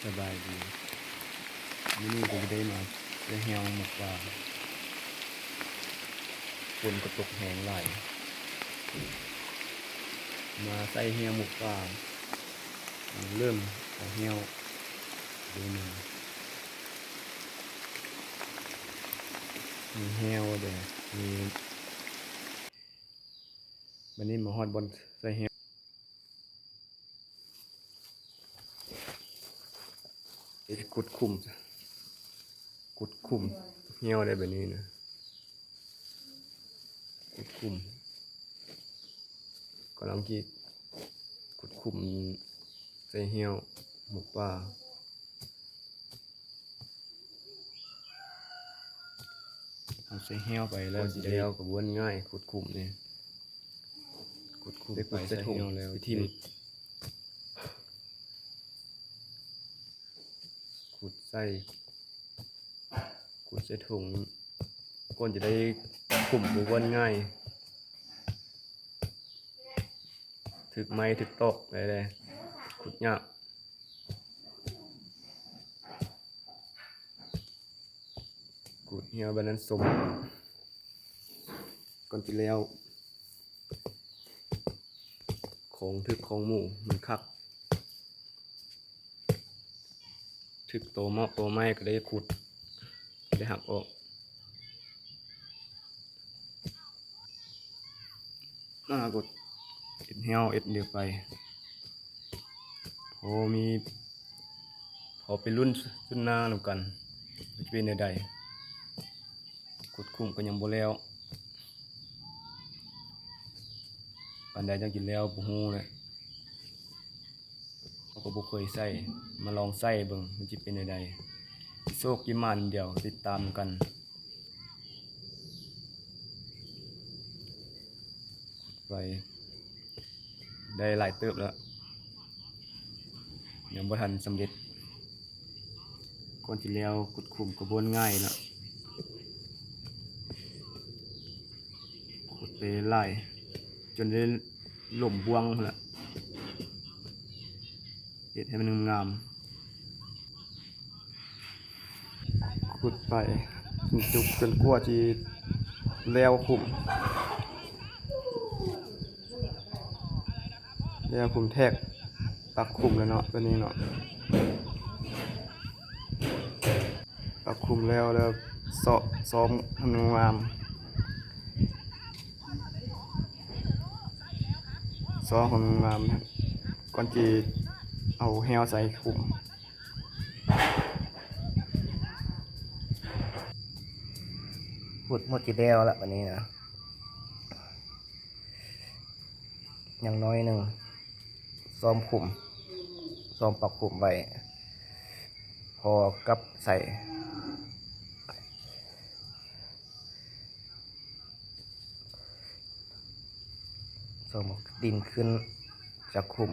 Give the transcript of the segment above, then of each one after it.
ສະບາຍດີ ມື້ນີ້ກໍຈະໄດ້ມາໃສ່ແຮ້ວໝົກປ່າ ຝົນກໍຕົກແຮງຫຼາຍ ມາໃສ່ແຮ້ວໝົກປ່າ ເລີ່ມເອົາແຮ້ວເດີ ມີແຮ້ວເດີ ມີ ບັດນີ້ມາຮອດບ່ອນໃສ່ແຮ້ວ ຂຸດຂຸມ ຂຸດຂຸມແຮ້ວໄດ້ແບບນີ້ນະ ຂຸດຂຸມ ກຳລັງຊິຂຸດຂຸມໃສ່ແຮ້ວໝົກປ່າ. ເອົາໃສ່ແຮ້ວໄປແລ້ວ ຊິແລ້ວກໍບໍ່ງ່າຍ ຂຸດຂຸມນີ້ ຂຸດຂຸມໄປໃສ່ແຮ້ວແລ້ວ ໄປຖິ້ມ ຂຸດໃສ່ ຂຸດໃສ່ຖົງ ກ່ອນຈະໄດ້ຂຸມບໍ່ບ່ອນງ່າຍ ຖືກໄມ້ຖືກຕອກໄດ້ເລີຍ ຂຸດຍາກ. ຂູດແຮ້ວບາດນັ້ນສົ້ມ ກ່ອນຊິແລ້ວ ຂອງຖືກຂອງໝູ່ມັນຄັກ ຖືກໂຕເໝາະໂຕໄມ້ກໍໄດ້ຂູດ ໄດ້ຫັກອອກ. ອາ ກໍເຮັດແຮ້ວເຮັດດຽວໄປ ພໍມີ ພໍໄປລຸ້ນຊຸນນານຳກັນ ວ່າຈະເປັນແນວໃດ ຂຸດຂຸມກໍຍັງບໍ່ແລ້ວ ປານໃດຈັ່ງຊິແລ້ວບໍ່ຮູ້ແຫຼະ ເຮົາກໍບໍ່ເຄີຍໃຊ້ ມາລອງໃຊ້ເບິ່ງ ມັນຊິເປັນແນວໃດ ໂຊກຢູ່ໝານດຽວ ຕິດຕາມນຳກັນ. ໄປໄດ້ຫຼາຍເຕີບແລ້ວ ຍັງບໍ່ທັນສຳເລັດ ກ່ອນຊິແລ້ວຂຸດຂຸມກໍບໍ່ງ່າຍເນາະ ຂຸດໄປຫຼາຍ ຈົນໄດ້ຫຼົມບ່ວງພຸ້ນລະ ເຮັດໃຫ້ມັນງາມໆ. ຂຸດໄປຈົນຈຸກ ຈົນກວ່າຊິແລ້ວຂຸມ ແລ້ວຂຸມແທກ ປັກຂຸມແລ້ວເນາະ ແບບນີ້ເນາະ ປັກຂຸມແລ້ວ ແລ້ວເຊາະ ຊອມໃຫ້ມັນງາມ ຊອມໃຫ້ມັນງາມ ກ່ອນຊິເອົາແຮ້ວໃສ່ຂຸມ. ຂຸດໝົດຊິແລ້ວລະບາດນີ້ນະ ຍັງໜ້ອຍໜຶ່ງ ຊອມຂຸມ ຊອມປັກຂຸມໄວ້ ພໍກັບໃສ່ ຊອມດິນຂຶ້ນຈາກຂຸມ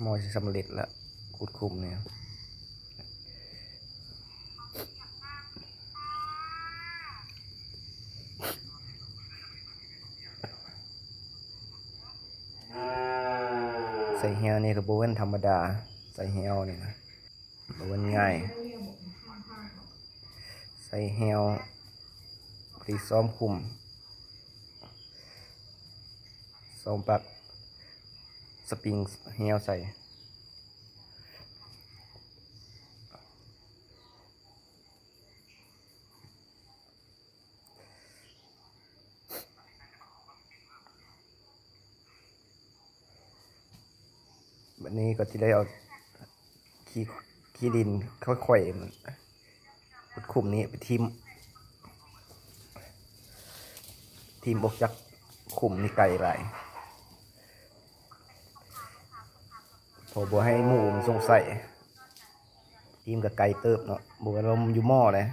ໝໍຊິສຳເລັດລະ ຂຸດຂຸມນີ້ ໃສ່ແຮ້ວນີ້ກໍບໍ່ແມ່ນທຳມະດາ ໃສ່ແຮ້ວນີ້ນະ. ບໍ່ແມ່ນງ່າຍ ໃສ່ແຮ້ວ ພໍດີຊອມຂຸມ ຊອມປັກສະປິງແຮ້ວໃສ່. ບາດນີ້ກໍຊິໄດ້ເອົາຂີ້ ຂີ້ດິນຂ້ອຍໆ ຂຸດຂຸມນີ້ໄປຖິ້ມ ຖິ້ມອອກຈາກຂຸມນີ້ໄກຫຼາຍ ເພາະບໍ່ໃຫ້ໝູມັນສົງໄສ. ຖິ້ມກໍໄກເຕີບເນາະ ບໍ່ແມ່ນວ່າຢູ່ໝໍເດ້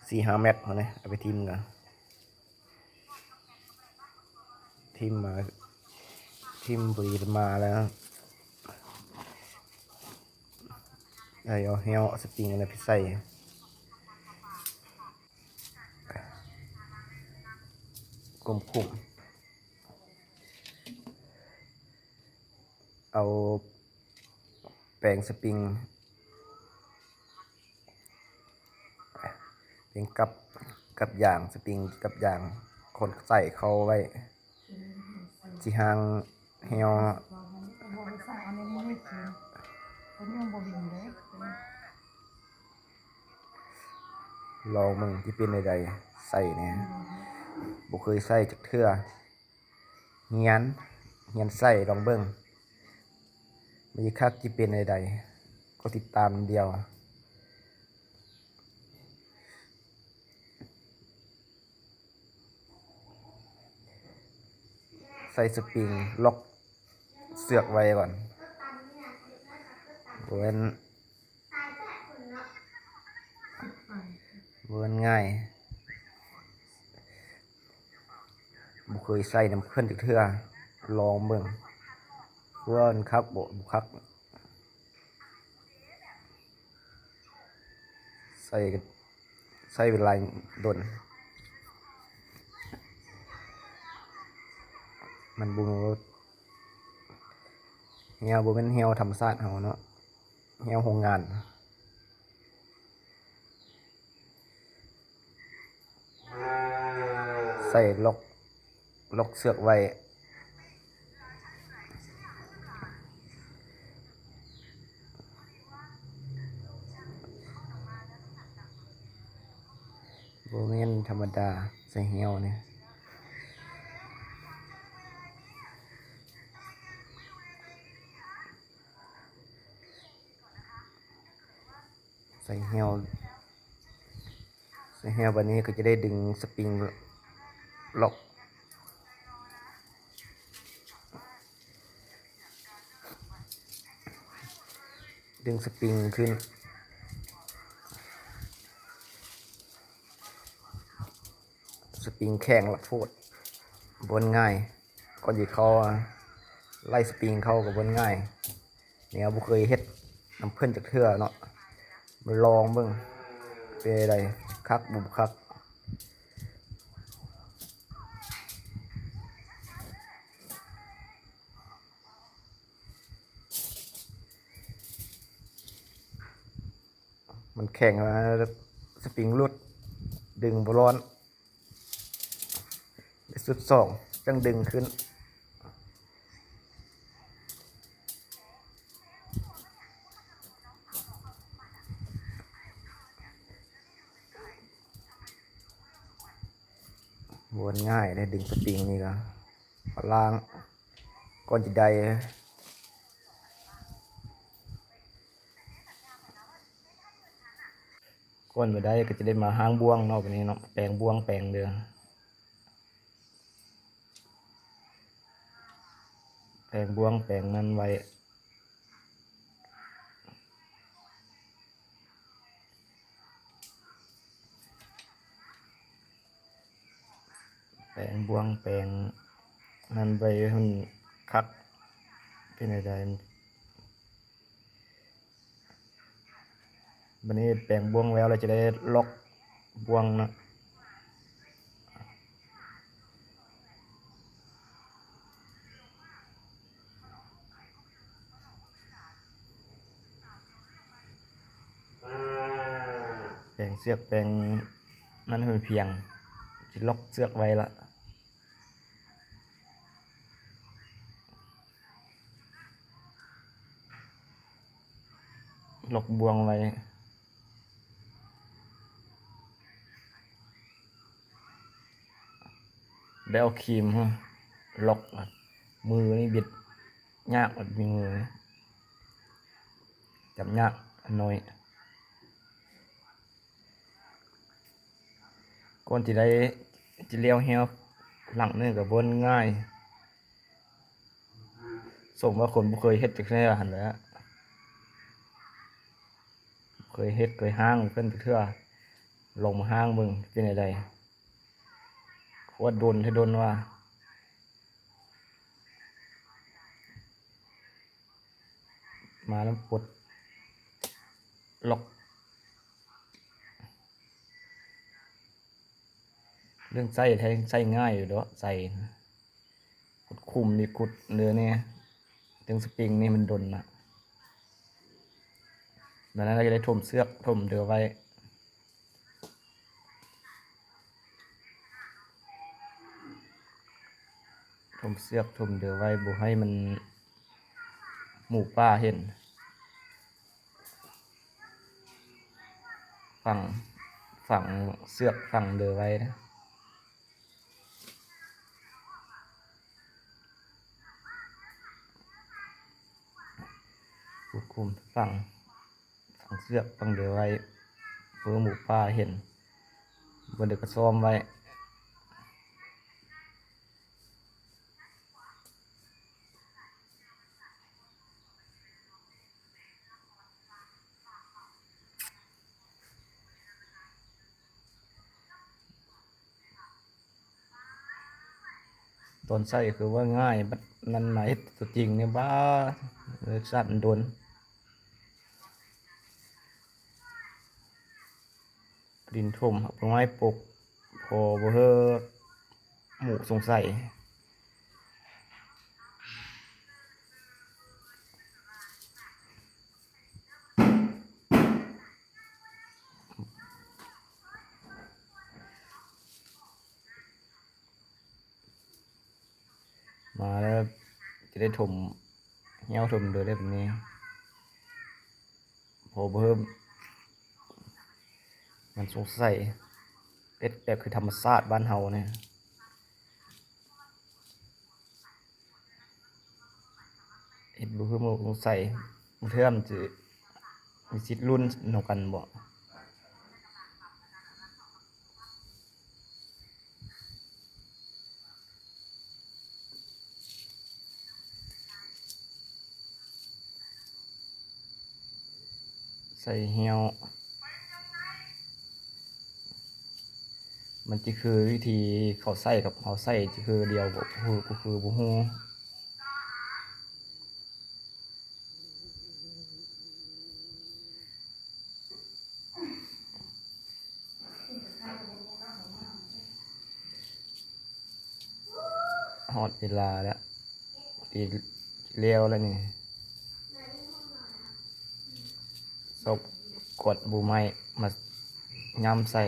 ສີ່ຫ້າແມັດພຸ້ນເດ້ ເອົາໄປຖິ້ມນະ ຖິ້ມມາ ຖິ້ມພໍດີມາແລ້ວ ໄດ້ເອົາແຮ້ວ ເອົາສະປິງອັນນັ້ນໄປໃສ່ ກົມຂຸມ. ເອົາແປງສະປຣິງ ເປັນກັບ ກັບຢາງ ສະປຣິງກັບຢາງ ຄົນໃສ່ເຂົ້າໄວ້ ຊິຫາງແຮວ ລອງເບິ່ງຊິເປັນແນວໃດ ໃສ່ແດ່ ບໍ່ເຄີຍໃສ່ຈັກເທື່ອ. ຮຽນ ຮຽນໃສ່ລອງເບິ່ງ ມັນຊິຄັກຊິເປັນແນວໃດ ກໍຕິດຕາມດຽວ. ໃສ່ສະປຣິງ ລັອກເຊືອກໄວ້ກ່ອນ ບໍ່ແມ່ນ ບໍ່ແມ່ນງ່າຍ ບໍ່ເຄີຍໃສ່ນຳເພິ່ນຈັກເທື່ອ ລອງເບິ່ງວ່າມັນຄັກບໍ່ ບໍ່ຄັກ ໃສ່ ໃຊ້ເວລາດົນ ມັນບໍ່ ແຮວບໍ່ແມ່ນແຮວທຳມະຊາດເຮົາເນາະ ແຮວໂຮງງານ ໃສ່ລັອກ ລັອກເຊືອກໄວ້ ບໍ່ແມ່ນທຳມະດາ ໃສ່ແຮວນີ້ ໃສ່ແຮວ ໃສ່ແຮວ ບາດນີ້ກໍຈະໄດ້ດຶງສະປຣິງລັອກ ດຶງສະປຣິງຂຶ້ນ ສະປຣິງແຂງລະໂພດ ບໍ່ງ່າຍ ກ່ອນຊິເຂົ້າ ໄລ່ສະປຣິງເຂົ້າກໍບໍ່ງ່າຍ ແນວບໍ່ເຄີຍເຮັດນຳເພິ່ນຈັກເທື່ອເນາະ ມາລອງເບິ່ງ ເປັນໃດ ຄັກບໍ່ຄັກ. ມັນແຂງ ສະປຣິງຫຼຸດ ດຶງບໍ່ລ້ອນ ຊຸດສອງຈັ່ງດຶງຂຶ້ນ ບໍ່ງ່າຍເດ້ ດຶງສະປຣິງນີ້ກໍ ຝຣັ່ງ ກ່ອນຈະໄດ້ ກ່ອນຈະໄດ້ກໍຈະໄດ້ມາຫ້າງບ່ວງເນາະ ບາດນີ້ເນາະ ແປງບ່ວງແປງເດີ ແປງບ່ວງແປງນັ້ນໄວ້. ແປງບ່ວງແປງນັ້ນໄວ້ໃຫ້ມັນຄັກ ເປັນແນວໃດ ບາດນີ້ແປງບ່ວງແລ້ວ ແລ້ວຈະໄດ້ລັອກບ່ວງເນາະ. ແປງເຊືອກແປງນັ້ນໃຫ້ມັນພຽງ ຊິລັອກເຊືອກໄວ້ລະ ລັອກບ່ວງໄວ້. ໄດ້ເອົາຄີມ ລັອກ ມືນີ້ບິດຍາກ ມີມືນີ້ຈັບຍາກໜ້ອຍ. ກ່ອນຊິໄດ້ ຊິແລ້ວແຮວຫຼັງນີ້ກໍບໍ່ງ່າຍ ສົມວ່າຄົນບໍ່ເຄີຍເຮັດຈັກເທື່ອຫັ້ນແຫຼະ ເຄີຍເຮັດເຄີຍຮ້າງເພິ່ນຈັກເທື່ອ ລອງມາຮ້າງເບິ່ງເປັນແນວໃດ ຄວາມດົນແທ້ດົນວ່າ ມາແລ້ວປົດລັອກ ເລື່ອງໃຊ້ແທ້ໃຊ້ງ່າຍຢູ່ດອກ ໃສ່ ຂຸດຂຸມນີ້ ຂຸດເລີຍນີ້ ດຶງສະປຣິງນີ້ມັນດົນນະ. ດັ່ງນັ້ນເຮົາຈະໄດ້ຖົມເຊືອກຖົມເດີໄວ້ ຖົມເຊືອກຖົມເດີໄວ້ ບໍ່ໃຫ້ມັນ ໝູປ່າເຫັນ. ຝັງ ຝັງເຊືອກຝັງເດີໄວ້ນະ. ຄວບຄຸມຝັງ ຝັງເຊືອກຝັງເດີໄວ້ ເພື່ອໝູປ່າເຫັນ. ບໍ່ໄດ້ກະຊ້ອມໄວ້. ຕອນໃສ່ຄືວ່າງ່າຍ ບັດນັ້ນມາເຮັດຕົວຈິງນີ້ ບ້າ ເລີຍສັ່ນດົນ. ດິນຖົມ ເອົາໃບໄມ້ປົກ ພໍບໍ່ໃຫ້ໝູສົງໄສ. ມາແລ້ວ ຈະໄດ້ຖົມແຮ້ວຖົມເດີໄດ້ແບບນີ້ ພໍບໍ່ໃຫ້ມັນສົງໄສ. ເຮັດແບບຄືທຳມະຊາດບ້ານເຮົານີ້ ເຮັດບໍ່ຄືໝູສົງໄສ. ບາງເທື່ອມັນຊິມີສິດລຸ້ນນຳກັນບໍ? ໃສ່ແຮ້ວ ມັນຈະຄືວິທີເຂົາໃສ່ກັບເຮົາໃສ່ຈະຄືດຽວບໍ່? ບໍ່ຄື ບໍ່ຄື ບໍ່ຮູ້. ຮອດເວລາແລ້ວ ຊິແລ້ວແລ້ວນີ້. ຊອກກວດໃບໄມ້ມາຫຍ້ຳໃສ່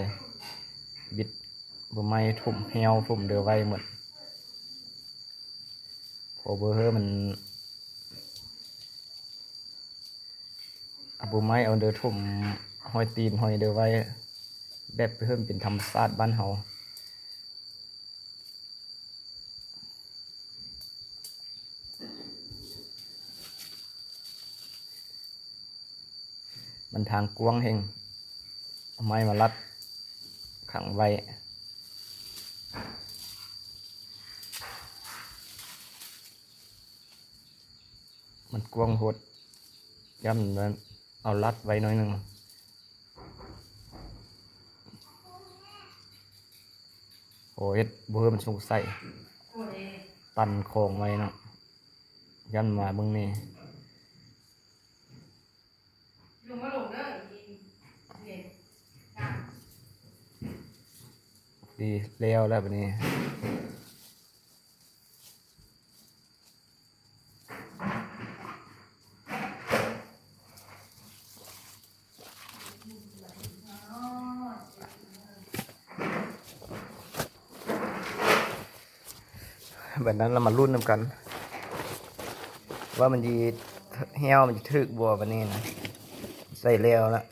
ບິດໃບໄມ້ຖົມແຮ້ວຖົມເດີໄວ້ໝົດ. ພໍບໍ່ໃຫ້ມັນ ເອົາໃບໄມ້ເອົາເດີຖົມຮອຍຕີນຮອຍເດີໄວ້ ແບບໃຫ້ມັນເປັນທຳມະຊາດບ້ານເຮົາ. ມັນທາງກວ້າງແຮງ ເອົາໄມ້ມາລັດຂັງໄວ້. ມັນກວ້າງໂພດ ຢ້ຳນັ້ນເອົາລັດໄວ້ໜ້ອຍໜຶ່ງ. ໂອ້ ເຮັດບໍ່ໃຫ້ມັນສົງໄສ ຕັນຂອງໄວ້ເນາະ ຢ້ຳມາເບິ່ງນີ້. ດີ ແລ້ວແລ້ວບາດນີ້. ບາດນັ້ນລະມາລຸ້ນນຳກັນ ວ່າມັນຊິ ແຮ້ວມັນຊິຖືກບໍ່ບາດນີ້ນະ. ໃສ່ແລ້ວລະ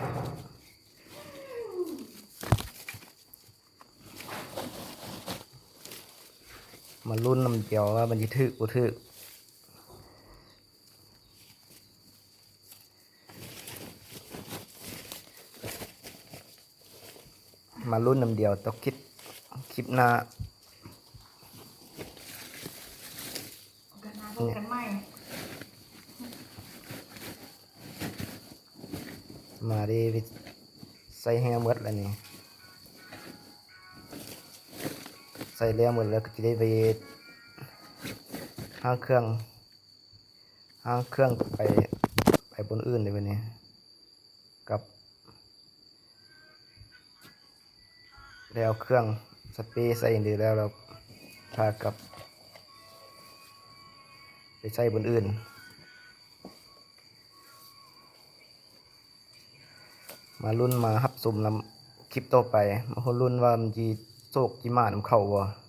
ມາລຸ້ນນຳດຽວວ່າມັນຊິຖືກບໍ່ຖືກ. ມາລຸ້ນນຳດຽວຕໍ່ຄລິບ ຄລິບໜ້າ. ກັນນະ ພົບກັນໃໝ່. ມາເດ້ ໃສ່ແຮ້ວໝົດແລ້ວນີ້ ໃສ່ແລ້ວໝົດແລ້ວກໍຈະໄດ້ໄປຫ້າງເຄື່ອງ ຫ້າງເຄື່ອງໄປ ໄປບ່ອນອື່ນເດ້ບັດນີ້ ກັບ ແລ້ວເຄື່ອງສະເປໃສ່ນີ້ແລ້ວ ແລ້ວພາກັບໄປໃສ່ບ່ອນອື່ນ. ມາລຸ້ນມາຮັບຊົມນຳຄລິບຕໍ່ໄປ ມາລຸ້ນວ່າມັນຊິໂຊກຊິໝານນຳເຂົາບໍ່.